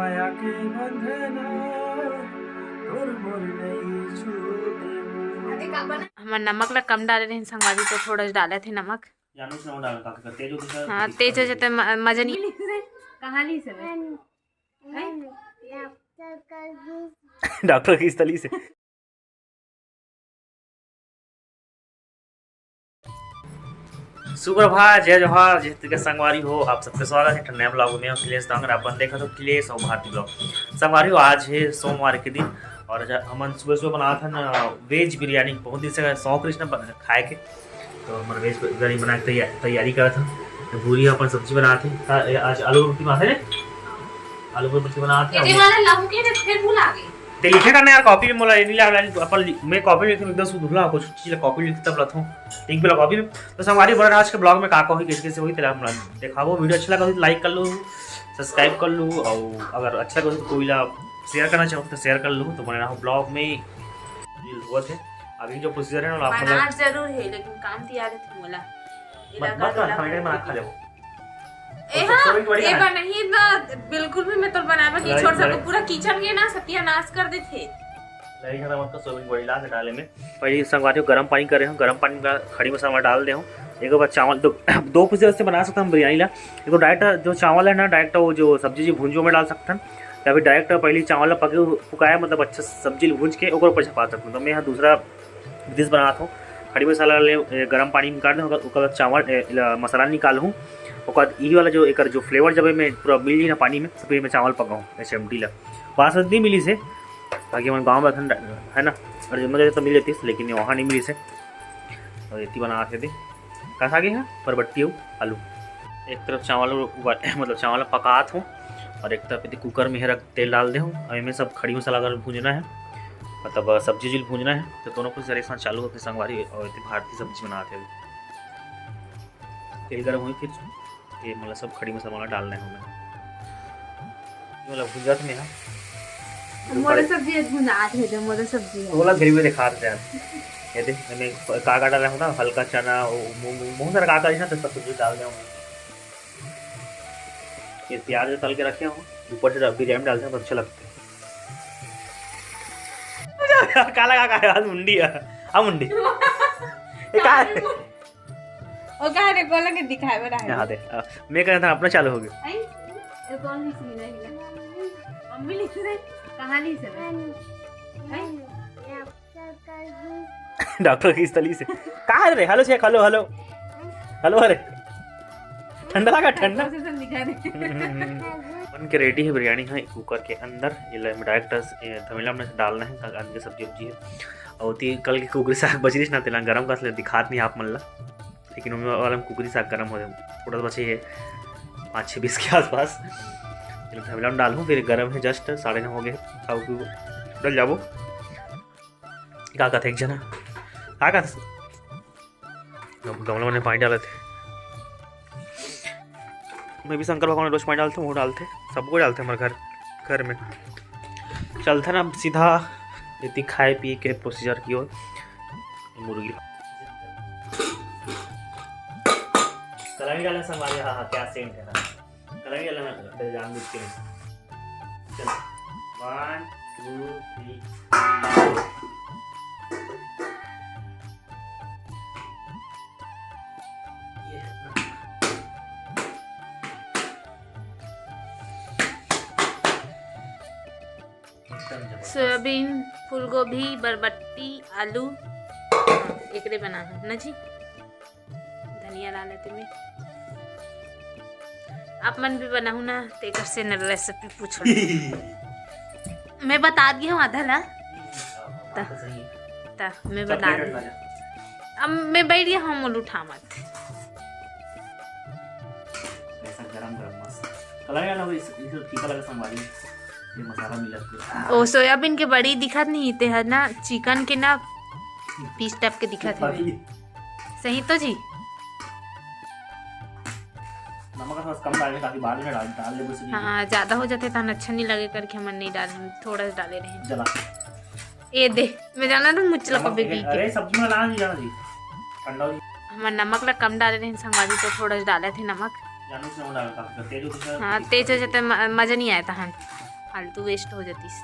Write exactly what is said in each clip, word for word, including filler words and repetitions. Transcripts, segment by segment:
माया के बंधना तोर मोर नई छूटे। हमर नमक ला कम डाले रहिन संगवारी, तो थोड़ा सा डाले थे नमक। जानू से नमक डाल, काफी तेज होती है। हाँ, तेज हो जाता है, म-, मजा नहीं। कहाँ ली से? डॉक्टर किस तली से? सुप्रभात, जय जोहार, जय छत्तीसगढ़ संगवारी हो, आप सबके स्वागत है ठंडा ब्लॉग में। अखिलेश दांगर अपन देखा तो अखिलेश और भारती ब्लॉग। संगवारी हो, आज है सोमवार के दिन और आज हमन सुबह सुबह बनात हन वेज बिरयानी। बहुत दिन से शौक रहिस ना बन-, खाए के, तो हमन वेज बिरयानी बना के तैया-, तैयारी करत हन। तो भूरी अपन सब्जी बनात हन। आज आलू रोटी बनात हन, आलू रोटी बनात हन। ये वाला लाहू के तो फिर भुला गए। ते लिखे का ना यार, कॉपी में मोला ये नहीं ला, अपन लि-, मैं कॉपी में लिखूँ एकदम शुद्ध भुला, कुछ चीज ला कॉपी लिख तब लाथों। एक बेला कॉपी में। तो संगवारी, बड़ा आज के ब्लॉग में का का होही, कैसे कैसे होही, तेला हम देखाबो। वीडियो अच्छा लगा हो तो लाइक कर लो, सब्सक्राइब कर लो, और अगर अच्छा लगा हो तो कोई ला शेयर करना चाहो तो शेयर कर लो। तो बने रहो ब्लॉग में। ये हुआ थे, अभी जो प्रोसीजर है ना, आप बनाना मतलब जरूर है, लेकिन काम तियार है मोला। मत, मत कर, खाने में खा लेबो। ए और हाँ, सोयाबीन बड़ी ए खाना। बा नहीं ना, बिल्कुल भी मैं तो बनाए बर नहीं छोड़ सकूं। पूरा किचन के ना सत्यानाश कर देथे। नहीं खाना मत कर, सोयाबीन बड़ी ला के डाले में। पहले संगवारी हो, गरम पानी करे हूँ, गरम पानी में खड़ी मसाला डाल दे हूँ। एक बार चावल दो, दो प्रोसीजर से बना सकते हैं हम बिरयानी ला। एक तो डायरेक्ट जो चावल है ना, डायरेक्ट वो जो सब्जी जी भूंजो में डाल सकते हैं, या फिर डायरेक्ट पहले चावल ला पके, पकाया, मतलब अच्छा सब्जी भूंज के ओकर ऊपर छपा सकते हैं। तो मैं यहाँ दूसरा डिश बनात हूँ। खड़ी मसाला ले, ए, गरम पानी में काट दे, ओकर, ओकर बाद चावल, ए, ला, मसाला निकाल हूँ। ओकर बाद यही वाला जो एकर जो फ्लेवर जब मैं पूरा मिल जाई ना पानी में, तो फिर मैं चावल पकाऊँ एच एम डी ला। वहाँ से नहीं मिली से, बाकी हमन गाँव में अखन है ना, और जब तो मिल जाती, लेकिन वहाँ नहीं मिली से। और इतनी बना के दे, का सागे है, बरबट्टी हो, आलू। एक तरफ चावल उबाल, मतलब चावल पकात हूँ, और एक तरफ यदि कुकर में रख तेल डाल दे हूँ। और इनमें सब खड़ी मसाला अगर भूंजना है, मतलब सब्जी उब्जी भूंजना है, तो दोनों कुछ एक साथ चालू होके संगवारी और इतनी भारतीय सब्जी बनाते हैं। तेल गर्म हुई, फिर ये मतलब सब खड़ी मसाला वाला डालना है हमें। ये वाला भुंजात में है। मोला सब्जी आज भुंजात है, जो मोला सब्जी है। ओला ग्रेवी दिखा देते हैं। ये देख, मैंने का का डाला हूँ ना, हल्का चना, वो मूंग, मूंग, बहुत सारा का का है ना, तो सब सब्जी डाल दिया हूँ। ये प्याज जो तल के रखे हूँ, ऊपर से बिरयानी डालते हैं तो अच्छे लगते हैं। का लगा का है? आज मुंडी है। हाँ, मुंडी। ये का है? ओ का रे, बोला के दिखाए वाला है। यहाँ दे। अ, मैं कहता था अपना चालू हो गया। आई? ये कौन लिख रही है? मम्मी लिख रही। कहाँ लिख रही? आई? डॉक्टर किस तली से? कहाँ रे? Hello check, hello, hello. Hello, अरे। ठंडा लगा, ठंडा। ऐसे सब लिखा दे। बन के रेडी है बिरयानी, हाँ, कुकर के अंदर। ये ले, डायरेक्ट, ये, धमेला में डालना है, आदमी के सब्जी उब्जी है। और ती-, कल के कुकरी साग बच रही ना, तेला गरम कर ले, दिखात नहीं आप मन ला। लेकिन ओमे वाला में कुकरी साग गरम हो जाए, थोड़ा सा बचे है, पाँच छः बीस के आसपास। चलो, थैमला में डालूँ, फिर गरम है, जस्ट साढ़े नौ हो गए, खाओ पीओ, डल जाबो। का कहते एक जना, का कहते गम-, गमला में पानी डालत हे। मैं भी शंकर भगवान रोज पानी डालते हूँ, वो डालते, सबको डालते हमारे घर, घर में। चलते ना अब सीधा इतनी खाए पिए के प्रोसीजर की ओर। मुर्गी। कलौंजी डालना संगवारी, हाँ, हाँ, क्या सेंट है ना। कलौंजी डालना, जान बुझ के नहीं। चलो, वन, टू, थ्री। ये है। एकदम जबरदस्त। सोयाबीन, फूलगोभी, बरबट्टी, आलू, हाँ, एकरे बना है ना जी। धनिया डाल लेते मैं। आप मन भी बनाहू ना, तेकर से न रेसिपी पूछो। मैं बता दी हूँ आधा ला। बात तो सही है। ता मैं बता चॉकलेट दी। रखना है। अब मैं बैठ गया हूँ, मुल उठा मत। ऐसा गरम गरम मस्त। कलर ना हो, इस, इस फीका लगा संगवारी। ये मसाला मिला के। ओ, सोयाबीन के बड़ी दिखत नहीं, ते ह ना चिकन के ना पीस टाइप के दिखत हवे। सही तो जी? नमक थोड़ा कम डाले, ताकि बाद में डाल, डाल दे बस। हाँ, ज्यादा हो जाते तहन अच्छा नहीं लगे करके हमन नहीं डाले, थोड़ा सा डाले रहे। चला। ए दे, मैं जाना था मुझे लगा नमक बेबी के। अरे सब्जी में डाल दिया जी। ठंडा हो। हमर नमक ला कम डाले रहे संगवारी, तो थोड़ा सा डाले थे नमक। जानू से नमक डाल का, तेज हो तो हाँ, तेज हो जाते म-, मजा नहीं आया तहन। फालतू waste हो जातिस।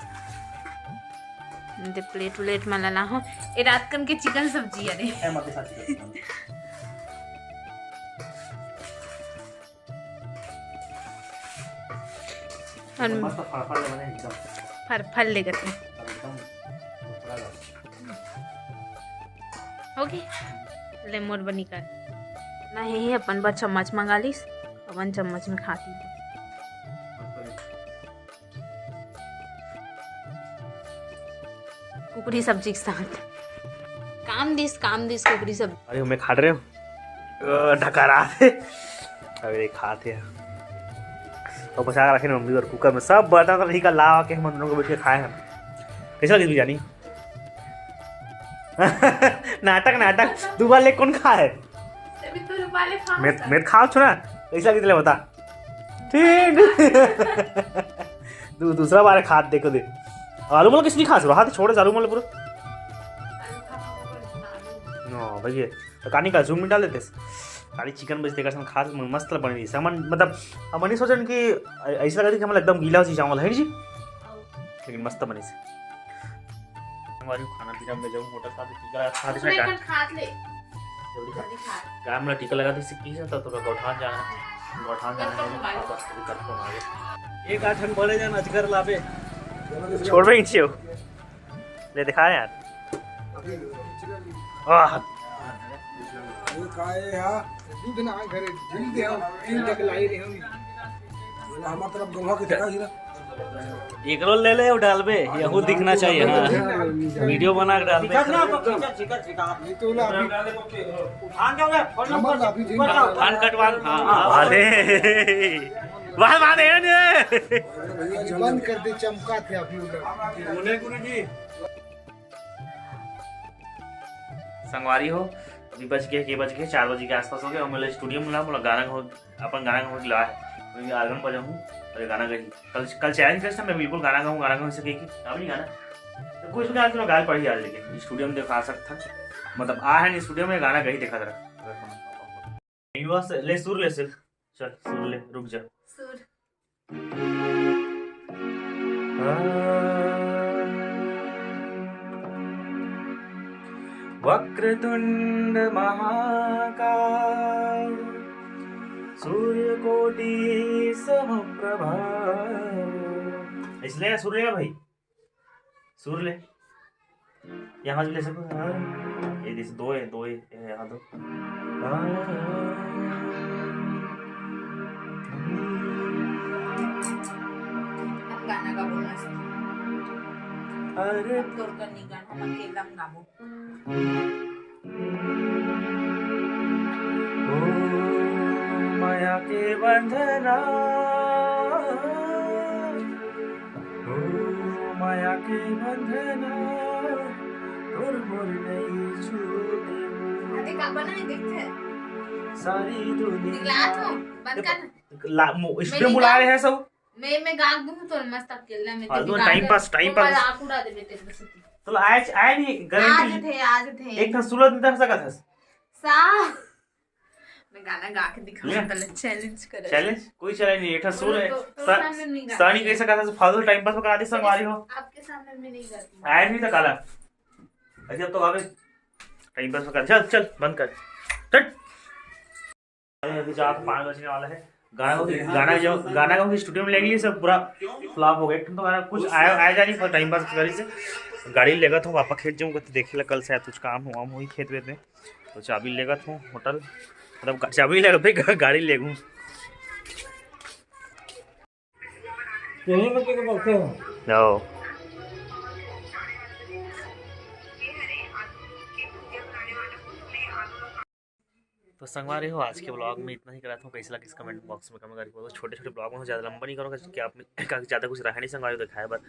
दे plate व्लेट में ला लाहूं। ए रात कन के chicken सब्जी, अरे। ए, मत खा chicken। और मस्त फरफर ले बने एकदम। फरफर ले गते। एकदम फरफरा। OK, ले मोर बनी कर। ना हे, अपन बर चम्मच मंगा लिस, अपन चम्मच में खाती। कुकरी सब्जी के साथ। काम दिस, काम दिस कुकरी सब्जी। अरे, मैं खा रहे हूँ। अ, ढका रहा थे। अरे, खाते हैं। तो बचा के रखे ना मम्मी और cooker में। सब बर्तन तो ठीक है, ला के हम दोनों को बैठ के खाए हैं। कैसा लगी बिरयानी? नाटक, नाटक। दू बार ले कौन खा है? तभी तो रुमाले खा मैं, सकता। मैं खाओ छो ना। कैसा लगी तेरे बता। ठीक। दू-, दूसरा बार खात देखो दे। आलू मल किसने खा? हाथ छोड़ दे, आलू मल पूरा। आलू खा, खा, खा, खा, आलू। नो, भैया। तो कानी का zoom में डाल देते। खाली chicken बस देखा सन, खास म-, मस्त बनी रही। सामान, मतलब, हम नहीं सोचन कि ऐ-, ऐसा लग रही कि हम एकदम गीला हो चावल है जी, लेकिन मस्त बनी से। हमारी खाना पीना में जाऊँ होटल का, तो टीका लगा, खा दे, उसमें खा। कल खा ले। जल्दी खा। जल्दी खा। काम में टीका लगा दे, सिक्की से तो थोड़ा गौठान जाना है। गौठान जाना है, कल तो वापस अभी कल फोन आ गया। एक आठ हम बड़े जन अजगर लाबे। छोड़बे ही नहीं हो। ले दिखा यार। वाह। ये का है यार? दूध ना घरे, दूध दे हम, तीन टक लाई रहे हम। हमार तरफ गंगा के देखा ही ना। एकरो ले ले, डालबे, यहू दिखना चाहिए। हाँ, वीडियो बना के डालबे। ये तो ना अभी उठान कटवान, हाँ, हाँ। अरे, वाह, वाह, दे ने। बंद कर दे, चमका थे अभी उधर। संगवारी हो, अभी बज के, के बज के, चार बजे के आसपास हो गया। और मोला स्टूडियो में ना, मोला गाना गाओ, अपन गाना गाओ के लाए। मैं organ बजाऊँ और ये गाना गाई। कल, कल चैलेंज कर सकता मैं, बिल्कुल गाना गाऊँ, गाना गाऊँ, ऐसे कही कि अब नहीं गाना। तो कुछ भी गाना, गाल पड़ी यार, लेकिन स्टूडियो में देखा सकता, मतलब, आ है नहीं स्टूडियो में, गाना गाई देखा जरा। नहीं हुआ से, ले सुर ले सिर्फ। चल, सुर ले, रुक जा। सुर। वक्रतुंड महाकाय, सूर्यकोटि समप्रभा। इसलिए सुर लेगा भाई, सुर ले। यहाँ से ले सको। हाँ। ये जैसे दो है, दो है, ये यहाँ दो। हाँ। हम गाना गाबो मस्त। अरे। हम तोर कर नहीं गाना, हम अकेला हम गाबो। ओ माया के बंधना, ओ माया के बंधना, तोर मोर नहीं छूटे। अरे का बना है, देखते हैं। सारी दुनिया निकला तो, बंद कर। ला, मो-, मैं स्टूडियो नहीं बुला रहे हैं सब। मैं, मैं गा दूँ तो मस्त अकेला में, हाँ, तेरी तो गा time दे। Pass, time वो pass। मजाक उड़ा देबे तेरे से। तो आज आए नहीं, आज गारंटी। थे, आज थे। एक ठन सुलत नहीं था सका था। सा मैं गाना गा के दिखाऊं, चल। पहले चैलेंज करो। चैलेंज? कोई चैलेंज नहीं, एक ठन सुर है। तो, तो सा-, सामने नहीं गाती। सानी कैसे कहा था, फालतू टाइम पास करा दी संगवारी हो। आपके सामने मैं नहीं गाती। आया नहीं था काला। अच्छा, अब तो गावे। टाइम पास कर, चल, चल, बंद कर। चल। अभी चार पाँच बजने वाला है। गाना को, गाना जो, गाना को स्टूडियो में ले गई, सब पूरा फ्लॉप हो गया। एक तो गाना कुछ आया, आया जा नहीं, पर टाइम पास करी से। गाड़ी लेगा तो पापा खेत जाऊंगा, तो देखे ला कल से कुछ काम हुआ हुई खेत वेत में। तो चाबी लेगत हूँ होटल, मतलब गा-, चाबी लेगत भाई, गा-, गाड़ी लेगू। यही में के बैठे हो। जाओ। तो संगवारी हो, आज के ब्लॉग में इतना ही करा था। कैसे लगिस कमेंट बॉक्स में कमेंट करके बताओ। छोटे छोटे ब्लॉग में ज़्यादा लंबा नहीं करूँगा, क्योंकि आप में का ज़्यादा कुछ रहा नहीं संगवारी हो दिखाए, बस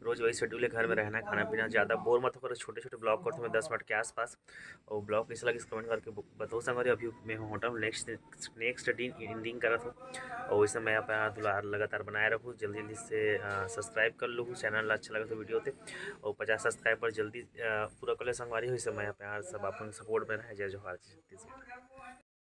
रोज़ वही शेड्यूल है, घर में रहना, खाना पीना, ज़्यादा बोर मत करो। छोटे छोटे ब्लॉग करता हूँ मैं दस मिनट के आसपास। और ब्लॉग कैसा लगिस कमेंट करके ब-, बताओ संगवारी। अभी मैं हूँ होटल, नेक्स्ट, नेक्स्ट दिन एंडिंग करत हूँ। और वैसे मैं अपना दुलार लगातार बनाए रखूँ, जल्दी जल्दी से, अ, सब्सक्राइब कर लूँ चैनल, अच्छा लगे तो वीडियो थे। और पचास सब्सक्राइबर जल्दी, अ, पूरा कर ले संगवारी हो, वैसे मैं अपना सब अपन सपोर्ट में रहे। जय जोहार, जय छत्तीसगढ़।